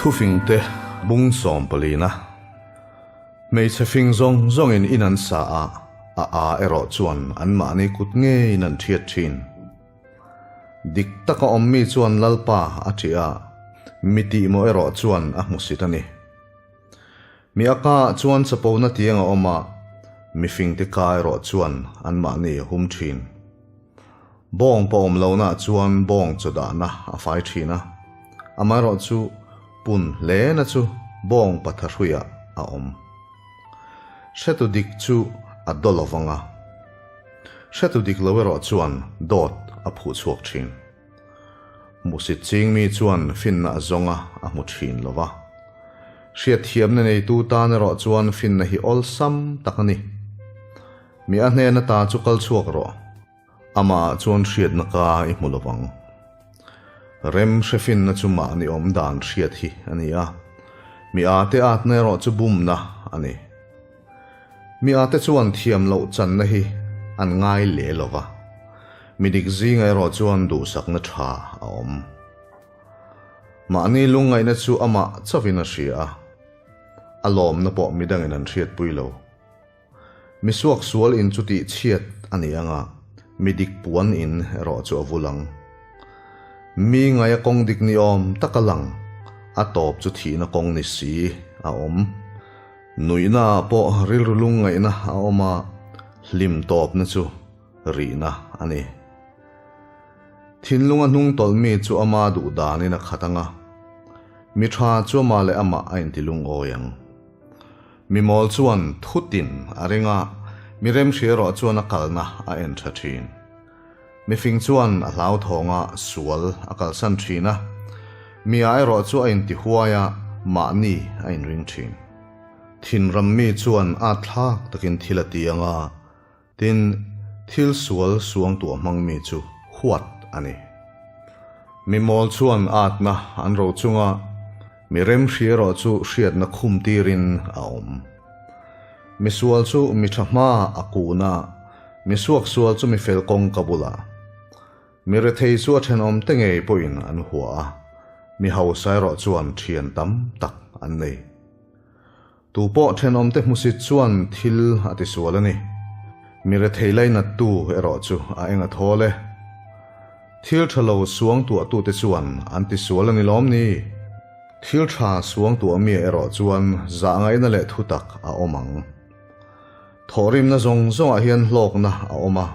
Thufingte bung sawmpalina hmeichhe fing zawng zawngin in an sa a, a a erawh chuan anmahni kut ngeiin an thiat thin. Dik taka awm mi chuan Lalpa a ṭih a, mi tihmawh erawh chuan a hmusit a ni. Mi a ka ah chuan chapona tiang a awm a, mi fingte ka erawh chuan anmahni a hum thin. Bawng pawh awm lohna ah chuan bawng chaw dahna a fai thin a, amaherawh chu pun hlena chu bawng patha hruiah a awm. Hretu dik chu a daw lovang a, hretu dik lo erawh chuan dawt a phuh chhuak thin. Hmuhsit ching mi chuan finna a zawng a, a hmu thin lo va. Hriatthiamna neitu tan erawh chuan finna hi awlsam tak a ni. Mi a hnen ata chu kal chhuak rawh. Amah ah chuan hriatna ka i hmu lo vang. Rem hre finna chu mahni awm dan hriat hi a ni a, mi a te atna erawh chu bumna a ni. Mi ate chuan thiam loh channa hi an ngai le lo va, mi dik zinga erawh chuan duhsakna tha a awm. Mahni lungngaihna chu amah chauhin a hria a, a lawmna pawh midangin an hriatpui lo. Mi suaksual in chu tihchhiat a ni ang a, mi dik puan in erawh chu a vul ang. Mi ngaia kawng dik ni awm taka lang, a tawp chu thihna kawng ni si a awm. Nuihna ah pawh rilru lungngaihna a awm a, hlim tawpna chu rihna a ni. Thinlunga hnung tawlh mi chu ama duh danin a khat ang a, mi tha chu amah leh amah a inti lungawi ang. Mi mawl chuan thutin a ring a, mi remhria erawh chuan a kalna a en tha thin. Mifing chuan a hlauthawng a, sual a kalsan thin a, mi ah erawh chu a inti huai a, mahni a inring thin. Thinram mi chuan at thlak takin thil a ti ang a, tin, thil sual suangtuah hmang mi chu huat a ni. Mi mawl chuan atna an ro chunga, mi remhri erawh chu hriatna khum tirin a awm. Mi sual chu mi tha hma a kun a, mi suaksual chu mi fel kawngka bulah. Mi rethei chu a thenawm te ngei pawhin an hua a, mi hausa erawh chuan thian tam tak an nei. Tu pawh thenawm te hmusit chuan thil a tisual a ni. Mi rethei lainattu erawh chu a eng a thawl e. Thil tha lo suangtuahtute chuan an tisual a ni lawm ni? Thil tha suangtuah mi erawh chuan zah ngaihna leh thutak a awm ang. Thawhrimna zawng zawngah hian hlawkna a awm a,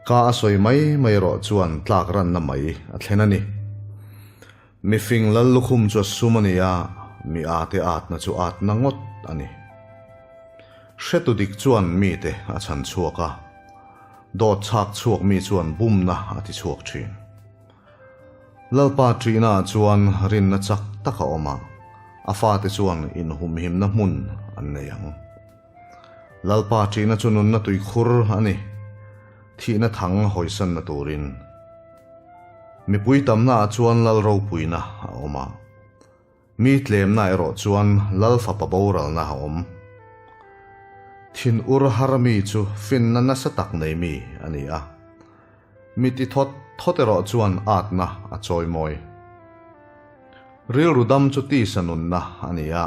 ka a sawi mai mai erawh chuan tlak ranna mai a thlen a ni. Mifing lal lukhum chu a sum a ni a, mi ate atna chu atna ngawt a ni. Hretu dik chuan mite a chhan chhuak a, dawt chhak chhuak mi chuan bumna a ti chhuak thin. Lalpa ṭihnaah chuan rinna chak tak a awm a, a fate chuan inhumhimna hmun an nei ang. Lalpa ṭihna chu nunna tuikhur a ni, thihna thang hawisanna turin. Mipui tamnaah chuan lal ropuina a awm a, Mi tlemna erawh chuan Lal fapa boralna a awm. Thin ur har mi chu finna nasa tak nei mi a ni a. Mi ti thawt thawt erawh chuan atna a chawi mawi. Rilru dam chu tisa nunna a ni a,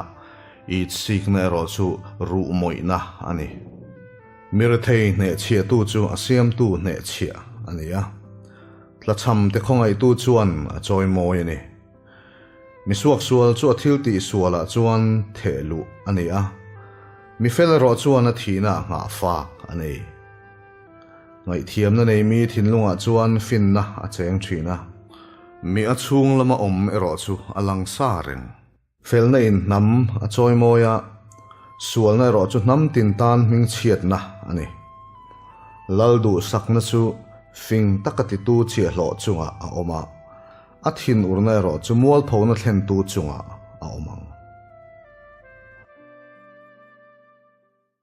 itsikna erawh chu ruh mawihna a ni. Mi rethei hnehchhiahtu chu a siamtu hnehchhiah a ni a, tlachhamte khawngaihtu chuan a chawi mawi a ni. Mi suaksual chu a thil tih sualah chuan theh luh a ni a, mi fel erawh chuan a thihna a nghah fak a ni. Ngaihthiamna nei mi thinlungah chuan finna a cheng thin a, mi a chhung lama awm erawh chu a lang sa reng. Felna in hnam a chawi mawi a, sualna erawh chu hnam tin tan hmingchhiatna a ni. Lal duhsakna chu fing taka titu chhiahhlawh chungah a awm a, A thinurna erawh chu mualphona thlentu chungah a awm ang.